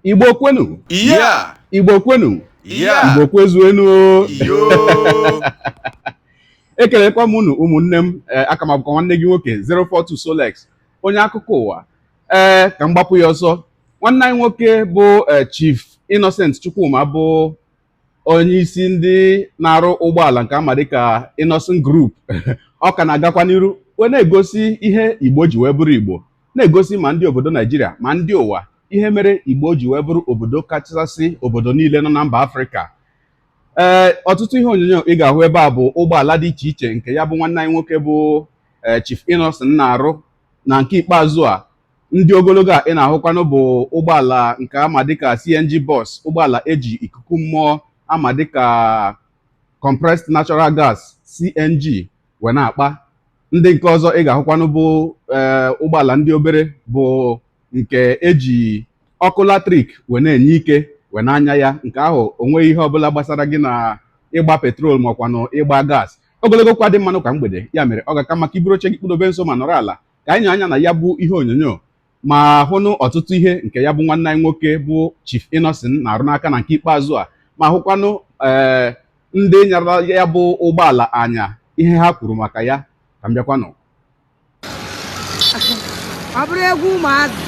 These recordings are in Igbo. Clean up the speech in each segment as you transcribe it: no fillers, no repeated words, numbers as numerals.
Igbo kwenu! Yeah! Igbo kwenu! Yeah! Igbo kwezuenu o! Yo! Ekelekwa m unu ụmụnne m. Ee, aka m abụkwa nwanne gị nwoke 042 Solex, onye akụkọ ụwa. Ee, ka m gbapụ ya ọsọ. Nwanne anyị nwoke bụ Chief Innocent Chukwuma, bụ onye isi ndị na-arụ ụgbọala nke ama dịka Innocent Group, ọ ka na-agakwa n'iru wee na-egosi ihe Igbo ji wee bụrụ Igbo, na-egosi ma ndị obodo Naijiria ma ndị ụwa ihe mere Igbo ji wee bụrụ obodo kachasị obodo niile nọ na mba Afrịka. Ee, ọtụtụ ihe onyonyo ị ga-ahụ ebe a bụ ụgbọala dị iche iche nke ya bụ nwanne anyị nwoke bụ Chief Innocent na-arụ. Na nke ikpeazụ a, ndị ogologo a ị na-ahụkwanụ bụ ụgbọala nke ama dịka CNG bus, ụgbọala eji ikuku mmụọ ama dịka compressed natural gas, CNG, wee na-akpa. Ndị nke ọzọ ị ga-ahụkwanụ bụ ee ụgbọala ndị obere, bụ nke eji ọkụ latrik wee na-enye ike wee na-anya ya. Nke ahụ onweghị ihe ọbụla gbasara gị na ịgba petrol makwanụ ịgba gas. Ogologo kwa dị mmanụ ka mgbede ya mere ọ ga-aka maka iburu oche gị kpụdobe nso ma nọrọ ala ka anyị nye anya na ya bụ ihe onyonyo ma hụnụ ọtụtụ ihe nke ya bụ nwanne anyị nwoke bụ Chief Innocent na-arụ n'aka na nke ikpeazụ a, ma hụkwanụ ee ndị nyara ya bụ ụgbọala anya, ihe ha kwuru maka ya. Ka m bịakwanụ. Ọ bụrụ egwu ụmụazị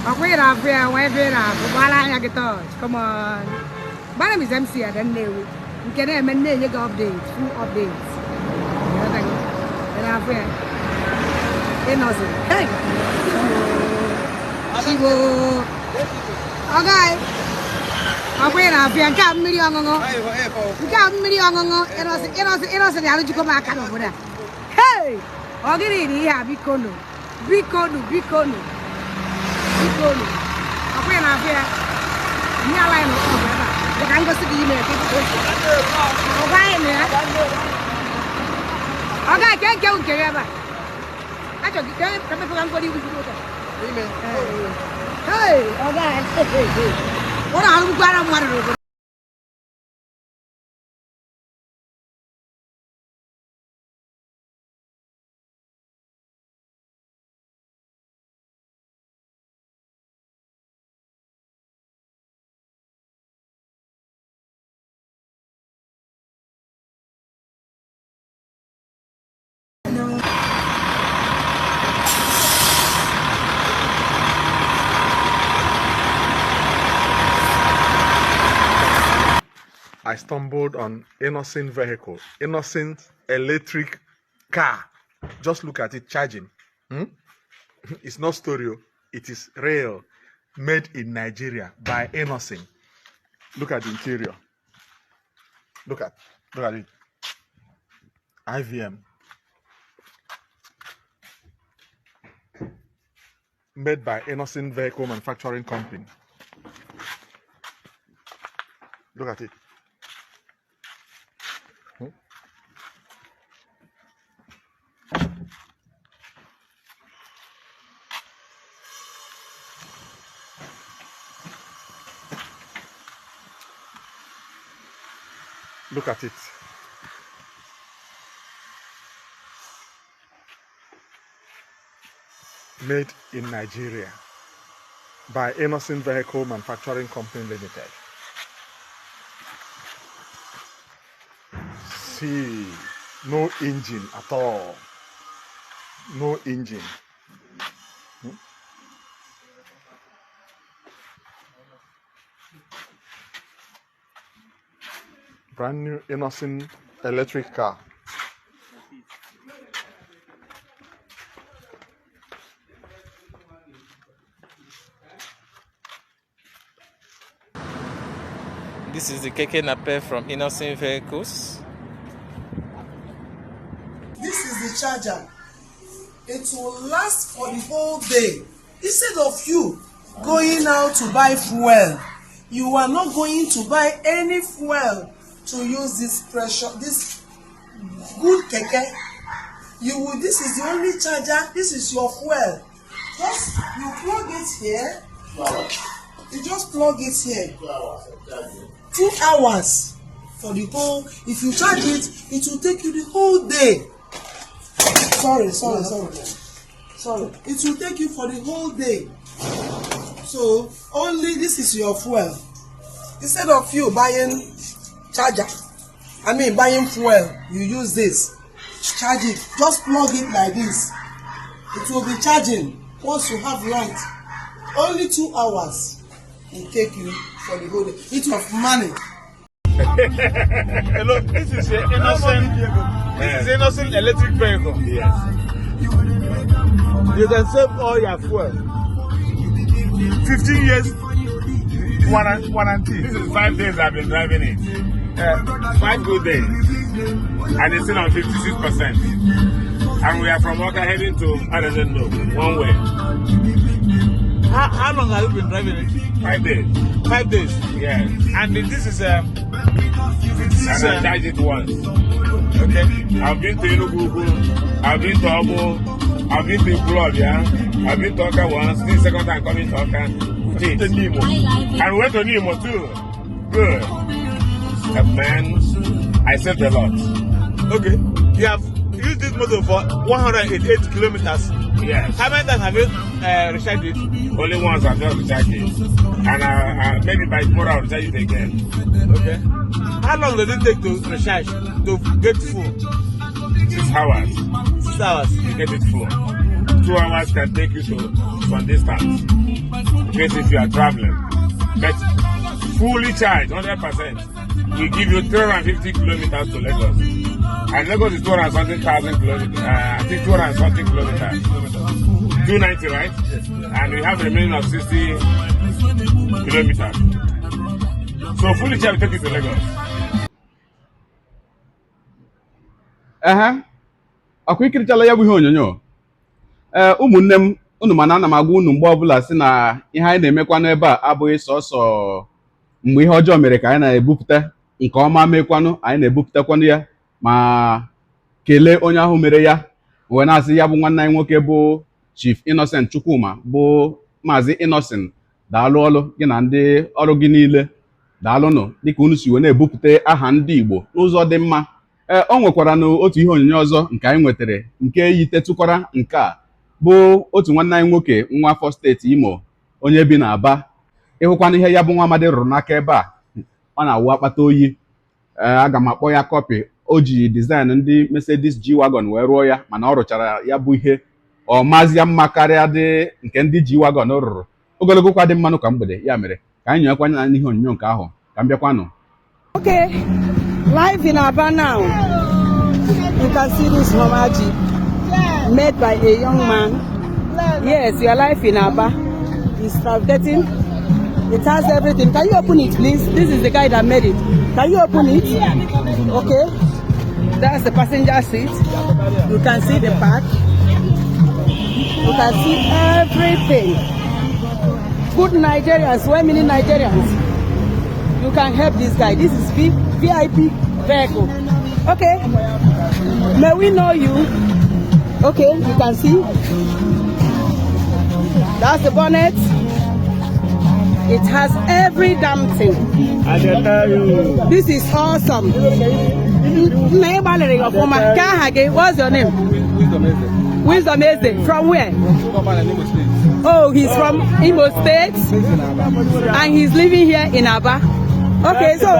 ọkwa ị na-afụ ya nwa ebe ị na-afụ gbara anya gị touch. Come on, my name is MC Ada Nnewi, nke na-eme na-enye gị update, full update. Ị na-afụ ya ịnọzi. Hey! Chibo ọga anyị, ọkwa ị na-afụ ya, nke a mmiri ọṅụṅụ, nke a mmiri ọṅụṅụ. Ịnọzi ịnọzi na-arụjikọ m aka n'obodo a. Hey! Ọ gịnị dị ihe a? Bikonu, bikonu, bikonu, bikonu. Ọkwa ị na-afụ ya, ihe ala anyị nọ ebe a dị ka ngosi gị ime ka ọgwa anyị na ya. Ọ ga ke nke nke ya ebe a achọ gị ka ka mepe ka ngwere iwu juru ụka. Hey! Ọ ga ọ na-arụgbukwara mmadụ n'obodo. I stumbled on Innocent vehicle, Innocent electric car. Just look at it charging. It's not stereo, it is real. Made in Nigeria by Innocent. Look at the interior. Look at it. IVM. Made by Innocent Vehicle Manufacturing Company. Look at it. Look at it. Made in Nigeria by Innocent Vehicle Manufacturing Company Limited. See, no engine at all. No engine. Brand new Innocent electric car. This is the Keke Napep from Innocent Vehicles. This is the charger. It will last for the whole day. Instead of you going out to buy fuel, you are not going to buy any fuel to use this pressure, this good keke. You will, this is the only charger, this is your fuel. Just you plug it here. You just plug it here. 2 hours for the whole, if you charge it, it will take you the whole day. Sorry, sorry, sorry, sorry. It will take you for the whole day. So only this is your fuel. Instead of you buying charger, I mean buying fuel, you use this. Charge it. Just plug it like this. It will be charging once you have light. Only 2 hours will take you for the whole day. It of money. Hello, this is a Innoson. This is Innoson electric vehicle. Yes. You can save all your fuel. 15 years warranty. This is 5 days I've been driving it. 5 good days. And it's still on 56%. And we are from Awka heading to Arezendo, one way. How long have you been driving it? 5 days. 5 days. Yes. And this is 56. And I charged it once. I've been to Enugu, I've been to Abu, I've been to Ekwulobia, I've been to Awka once. This is the second time coming to Awka with it. And we went to Nimo too. Good. Man, I saved a lot. Okay. You have used this motor for 188 kilometers. Yes. How many times have you recharged it? Only once I've just recharged it. And maybe by tomorrow I'll recharge it again. Okay. How long does it take to recharge, to get full? 6 hours 6 hours. to get it full. 2 hours can take you to some distance. In case if you are traveling. But fully charged, 100%, will give you 350 kilometers to Lagos. And Lagos is 200 something thousand kilometers. I think 200 and something kilometers. 290, right? And we have a remaining of 60 kilometers. So fully charged will take you to Lagos. Ehe, ọkwa ikirichala ya bụ ihe onyonyo. Ee, ụmụnne m, unu mana ana m agwa unu mgbe ọbụla sị na ihe anyị na-emekwa n'ebe a abụghị sọsọ mgbe ihe ọjọọ mere ka anyị na-ebupụta. Nke ọma mekwanụ, anyị na-ebupụtakwanụ ya ma kelee onye ahụ mere ya, wee na-asị ya bụ nwanne anyị nwoke bụ Chief Innocent Chukwuma, bụ Maazị Innocent, daalụ ọlụ gị na ndị ọrụ gị niile. Daalụnụ dịka unu si wee na-ebupụta aha ndị Igbo n'ụzọ dị mma. Ee, o nwekwara na otu ihe onyonyo ọzọ nke anyị nwetara nke yitetụkwara nke a, bụ otu nwanne anyị nwoke, nwa afọ steeti Imo, onye bi n'Aba. Ịhụkwana ihe ya bụ nwa amadi rụrụ n'aka ebe a, ọ na-awụ akpata oyi. Ee, aga m akpọ ya copy. O ji design ndị Mercedes G-Wagon wee rụọ ya, mana ọ rụchara ya bụ ihe ọ maazịa mma karịa dị nke ndị G-Wagon rụrụ. Ogologo kwa dị mmanụ ka mgbede ya mere ka anyị nyekwa anya n'ihe onyonyo nke ahụ ka m bịakwanụ. Okay, live in Aba now. You can see this Hummer Jeep made by a young man. Yes, you are live in Aba. It's fabricating. It has everything. Can you open it, please? This is the guy that made it. Can you open it? Okay. That's the passenger seat. You can see the back. You can see everything. Good Nigerians, well-meaning Nigerians. You can help this guy. This is VIP vehicle. Okay. May we know you? Okay, you can see. That's the bonnet. It has every damn thing. I dey tell you. This is awesome. Nna, ị gbalịrị ọfụma. Ka aha gị? What's your name? Wisdom Eze. Wisdom Eze. From where? From Imo State. Oh, he's from Imo State and he's living here in Aba. Okay, so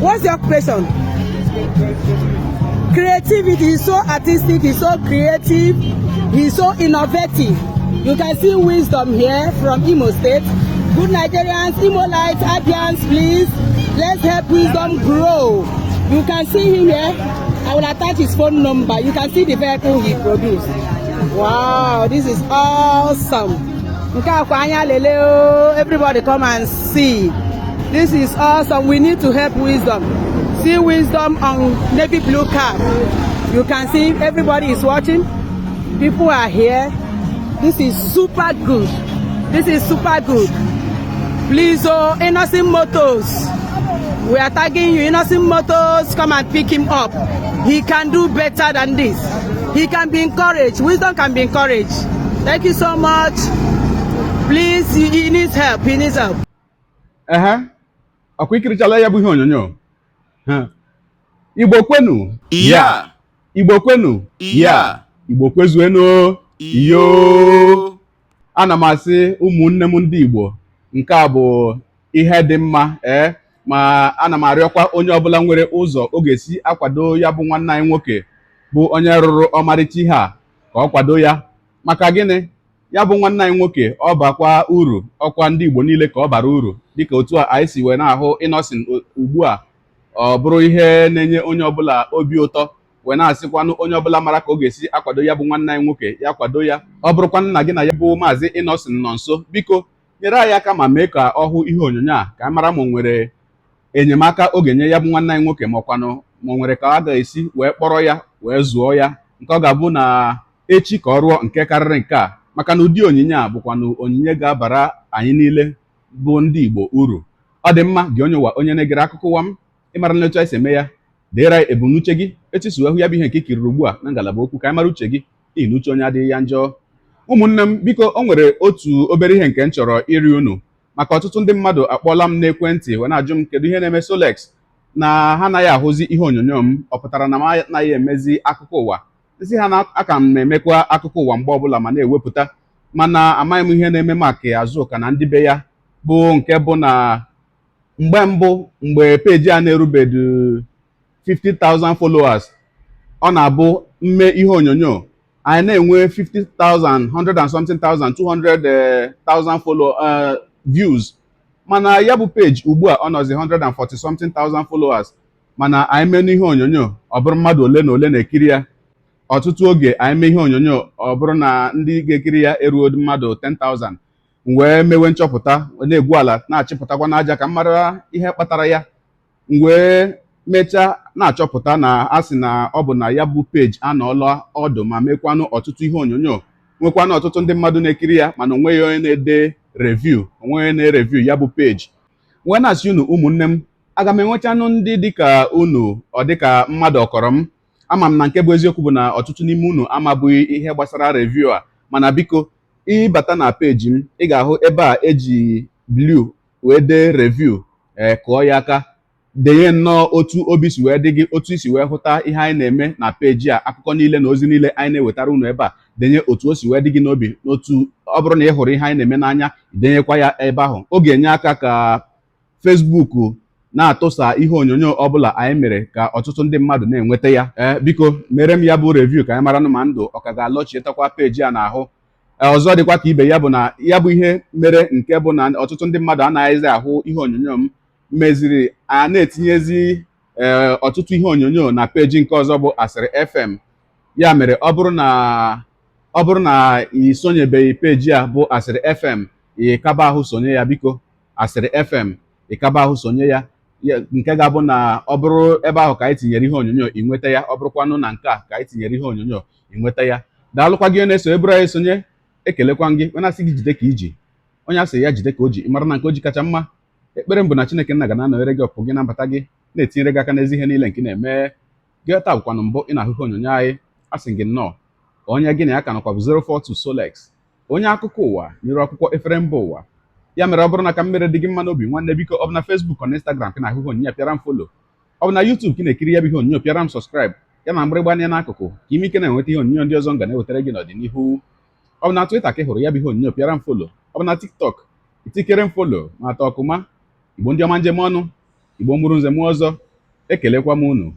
what's your occupation? Creativity. He's so artistic, he's so creative, he's so innovative. You can see Wisdom here from Imo State. Good Nigerians, Imolites, Abians, please, let's help Wisdom grow. You can see him here. I will attach his phone number. You can see the vehicle he produced. Wow, this is awesome. Nke a kwa anya lele o. Everybody come and see. This is awesome. We need to help Wisdom. See Wisdom on navy blue car. You can see everybody is watching. People are here. This is super good. This is super good. Please, oh, Innocent Motors. We are tagging you, Innocent Motors. Come and pick him up. He can do better than this. He can be encouraged. Wisdom can be encouraged. Thank you so much. Please, he needs help. He needs help. Ehe, ọkwa ikirichala ya bụ ihe onyonyo. Ha. Igbo kwenu! Iya. Igbo kwenu! Iya. Igbo kwezuenu! Iyo, ana m asị ụmụnne m ndị Igbo. Nke a bụ ihe dị mma. Ee, ma ana m arịọkwa onye ọbụla nwere ụzọ ọ ga-esi akwado ya bụ nwanne anyị nwoke, bụ onye rụrụ ọmarịcha ihe a, ka ọ kwado ya. Maka gịnị? Ya bụ nwanne anyị nwoke, ọ bakwa uru, ọkwa ndị Igbo niile ka ọ bara uru. Dịka otu a anyị si wee na-ahụ Innoson ugbu a, ọ bụrụ ihe na-enye onye ọbụla obi ụtọ, wee na-asịkwanụ onye ọbụla mara ka ọ ga-esi akwado ya bụ nwanne anyị nwoke, ya kwado ya. Ọ bụrụkwa nna gị na ya bụ Maazị Innoson nọ nso, biko nyere anyị aka ma mee ka ọ hụ ihe onyonyo a, ka a mara ma o nwere enyemaka ọ ga-enye ya bụ nwanne anyị nwoke, ma ọkwanụ ma o nwere ka a ga-esi wee kpọrọ ya wee zụọ ya, nke ọ ga-abụ na echi ka ọ rụọ nke karịrị nke a. Maka na ụdị onyinye a bụkwanụ onyinye ga-abara anyị niile bụ ndị Igbo uru. Ọ dị mma. Gị onye ụwa, onye na-egere akụkọ ụwa m, ịmara na otu anyị si eme ya, deere anyị ebumnuche gị, etu si wee hụ ya bụ ihe nke ikiriri ugbu a, na ngalaba okwu, ka anyị mara uche gị, n'ihi na uche onye adịghị ya njọ. Ụmụnne m, biko, o nwere otu obere ihe nke m chọrọ iri unu, maka ọtụtụ ndị mmadụ akpọọla m n'ekwentị wee na-ajụ m kedu ihe na-eme Solex na ha anaghị ahụzi ihe onyonyo m. Ọ pụtara na m anaghị emezi akụkọ ụwa? Nsị ha na aka m na-emekwa akụkọ ụwa mgbe ọbụla ma na-ewepụta, mana amaghị m ihe na-eme maka Azụka na ndị be ya, bụ nke bụ na mgbe mbụ, mgbe peji a na-erubedu 50,000 followers, ọ na-abụ mme ihe onyonyo, anyị na-enwe 50,000, 100 and something thousand, 200,000 follow views. Mana ya bụ peji ugbu a, ọ nọzi 140 something thousand followers, mana anyị menụ ihe onyonyo, ọ bụrụ mmadụ ole na ole na-ekiri ya. Ọtụtụ oge anyị mee ihe onyonyo, ọ bụrụ na ndị ga-ekiri ya eruo mmadụ 10,000. M wee mewe nchọpụta, na-egwu ala, na-achịpụtakwa n'aja, ka m mara ihe kpatara ya. M wee mechaa na-achọpụta na a sị na ọ bụ na ya bụ peji anọọla ọdụ ma mekwanụ ọtụtụ ihe onyonyo, nwekwanụ ọtụtụ ndị mmadụ na-ekiri ya, mana onweghị onye na-ede review, onweghị onye na-ereview ya bụ peji. Wee na-asị unu, ụmụnne m, aga m enwechanụ ndị dịka unu, ọ dịka mmadụ ọkọrọ m. Ama m na nke bụ eziokwu bụ na ọtụtụ n'ime unu amabụghị ihe gbasara review a, mana biko, ịbata na peji m, ị ga-ahụ ebe a eji blue wee dee review. Ee, kụọ ya aka, denye nnọọ otu obi si wee dị gị, otu isi wee hụta ihe anyị na-eme na peji a, akụkọ niile na ozi niile anyị na-ewetara unu ebe a. Denye otu o si wee dị gị n'obi n'otu. Ọ bụrụ na ị hụrụ ihe anyị na-eme n'anya, denyekwa ya ebe ahụ. Ọ ga-enye aka ka Facebook na-atụsa ihe onyonyo ọbụla anyị mere, ka ọtụtụ ndị mmadụ na-enweta ya. Ee, biko, mere m ya bụ review, ka anyị mara ma ndụ ọ ka ga-alọchietakwa peji a n'ahụ. Ọzọ dịkwa ka ibe ya bụ na ya bụ ihe mere nke bụ na ọtụtụ ndị mmadụ anaghịzi ahụ ihe onyonyo m meziri a na-etinyezi ee ọtụtụ ihe onyonyo na peji nke ọzọ, bụ Asịrị FM. Ya mere, ọ bụrụ na ị sonyebeghị peji a bụ Asịrị FM, ị kaba ahụ sonye ya. Biko, Asịrị FM, ị kaba ahụ sonye ya, nke ga-abụ na ọ bụrụ ebe ahụ ka anyị tinyere ihe onyonyo, ị nweta ya. Ọ bụrụkwanụ na nke a ka anyị tinyere ihe onyonyo, ị nweta ya. Daalụkwa gị na-eso eburu anyị esonye. Ekelekwa gị, onye asị gị jide ka iji, onye asị ya jide ka o ji, ị mara na nke o ji kacha mma. Ekpere m bụ na Chineke nna ga na-anọnyere gị, ọpụ gị na mbata gị, na-etinyere gị aka n'ezi ihe niile nke ị na-eme gị. Taa bụkwanụ mbụ ị na-ahụ ihe onyonyo anyị, asị gị nnọọ. Onye gị na ya ka nọkwa bụ 042 Solex, onye akụkọ ụwa nyere akwụkwọ efere mba ụwa. Ya mere, ọ bụrụ na ka mmere dị gị mma n'obi, nwanne, biko, ọ bụ na Facebook, ọ na Instagram ka ị na-ahụ ihe onyonyo, pịara m follow. Ọ bụ na YouTube ka ị na-ekiri ya bụ ihe onyonyo, pịara m subscribe, ya na mgbịrịgba anya n'akụkụ, ka ime ike na-enweta ihe onyonyo ndị ọzọ m ga na-ewetara gị n'ọdịnihu. Ọ bụ na Twitter ka ị hụrụ ya bụ ihe onyonyo, pịara m follow. Ọ bụ na TikTok, itikere m follow. Ma atọ ọkụma Igbo ndị ọma, njem ọnụ Igbo mụrụ nze mụ ọzọ, ekelekwa m unu,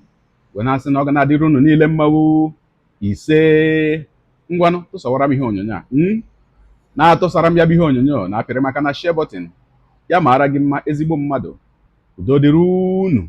wee na-asị na ọ ga na-adịrị unu niile mmawu. Ise. Ngwanụ, tụsawara m ihe onyonyo a, na-atụsara m ya bụ ihe onyonyo, na-apịrị maka na share button. Ya maara gị mma, ezigbo mmadụ. Udo dịrị unu.